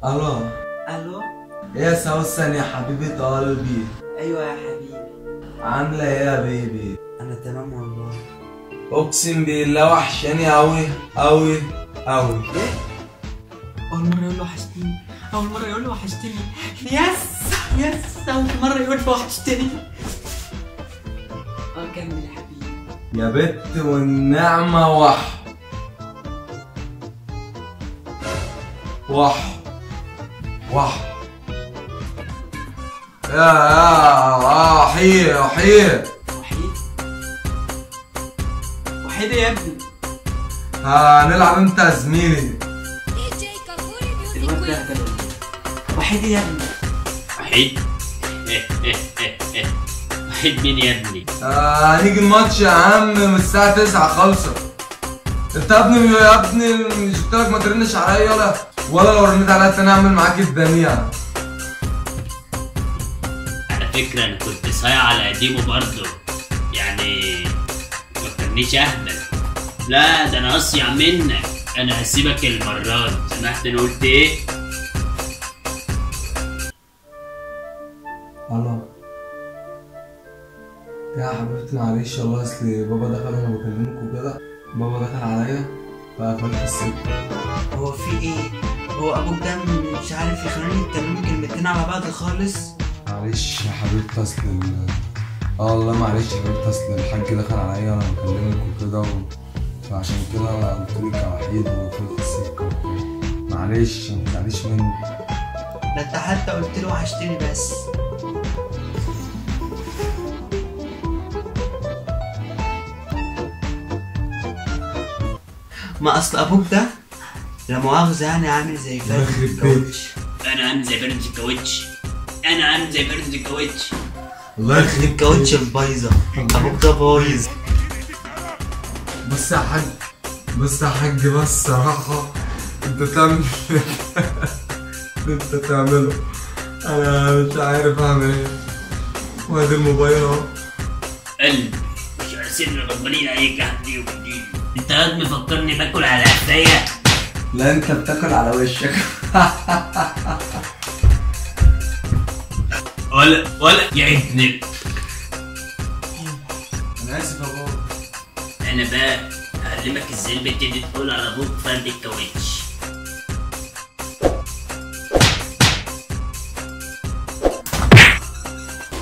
الو الو، ايه يا سوسن يا حبيبة قلبي؟ ايوه يا حبيبي. عاملة ايه يا baby؟ انا تمام والله. اقسم بالله وحشاني اوي اوي اوي. ايه؟ اول مرة يقول وحشتيني، اول مرة يقول وحشتني. yes yes، اول مرة يقول وحشتني. كمل يا حبيبي. يا بت والنعمة وح وح وح يا وحيد وحيد وحيد وحيد يا ابني. هنلعب امتى يا زميلي؟ الواد ده هبل. وحيد يا ابني. وحيد؟ وحيد مين يا ابني؟ هنيجي الماتش يا عم من الساعة 9 خالصة. انت يا ابني يا ابني مش قلتلك ما ترنش عليا؟ ولا لو رنيت عليا تاني اعمل معاك الدنيا. على فكرة انا كنت صايع على قديمة برضه، يعني ما تفكرنيش اهبل. لا ده انا اصيع منك، انا هسيبك المرة دي. سمعت انا قلت ايه؟ الله يا حبيبتي معلش والله، اصل بابا دخل وانا بكلمك وكده، بابا دخل عليا فقفلت السكة. هو في ايه؟ هو ابوك ده مش عارف يخليني يتكلموا كلمتين على بعض خالص؟ معلش يا حبيبتي اصل والله معلش يا حبيبتي، اصل الحاج دخل عليا وانا بكلمك وكده فعشان كده قلت لك يا وحيد وقفلت السكة. معلش ما تزعليش مني. ده انت حتى قلت له وحشتني بس. ما اصل ابوك ده لا مؤاخذة يعني عامل زي فرد الكاوتش. انا عامل زي فرد الكاوتش، انا عامل زي فرد الكاوتش. الله يخرب الكاوتش البايظة، ابوك ده بايظ. بص يا حاج، بص يا حاج، بس صراحة انت تعمل اللي انت تعمله، انا مش عارف اعمل ايه. وادي الموبايل اهو. قلب مش عارفين غضبانين عليك يا حبيبي. انت قاعد مفكرني باكل على قفايا؟ لا انت بتاكل على وشك. ولا يا ابني. انا اسف يا بابا. انا بقى هعلمك ازاي البت دي تقول على ابوك فرد الكاوتش.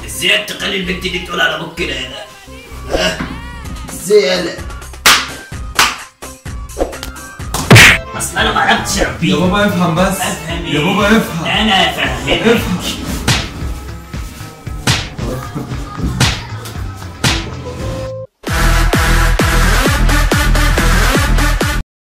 ازاي تخلي البت دي تقول على ابوك كده يا ها؟ ازاي يالا؟ اصل انا ما عرفتش اربيه. يا بابا افهم بس. افهم ايه؟ يا بابا افهم. انا افهمك. افهم.